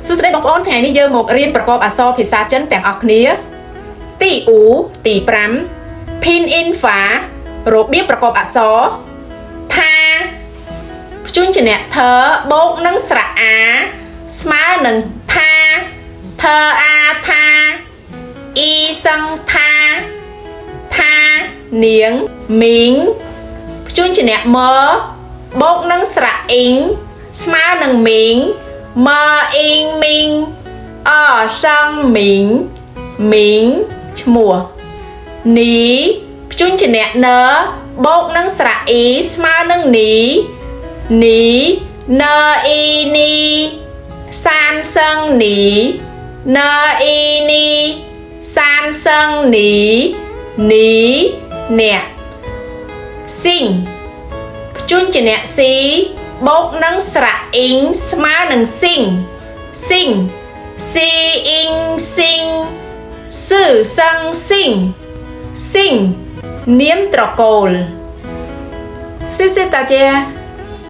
សួស្តីបងប្អូនថ្ងៃនេះយើងមករៀនប្រកបអក្សរភាសាចិនទាំងអស់គ្នា ទីអ៊ូទី5 拼音法 របៀបប្រកបអក្សរថាព្យញ្ជនៈធបូកនឹងស្រៈអា ស្មើនឹងថាធអាថាអ៊ីសង្ថាថានាងមីងព្យញ្ជនៈមបូកនឹងស្រៈអ៊ីងស្មើនឹងមីងមអ៊ីងមីងអសងមីងមីងឈ្មោះនីព្យញ្ជនៈនបូកនឹងស្រៈអ៊ីស្មើនឹងនីនីនអ៊ីនីសានសឹងនីនអ៊ីនីសានសឹងនីនីអ្នកស៊ីងព្យញ្ជនៈស៊ីបូកនឹងស្រៈអ៊ីងស្មើនឹងស៊ីងស៊ីងស៊ីអ៊ីងស៊ីងសឺសឹងស៊ីងស៊ីងនាមត្រកូល。谢谢大家。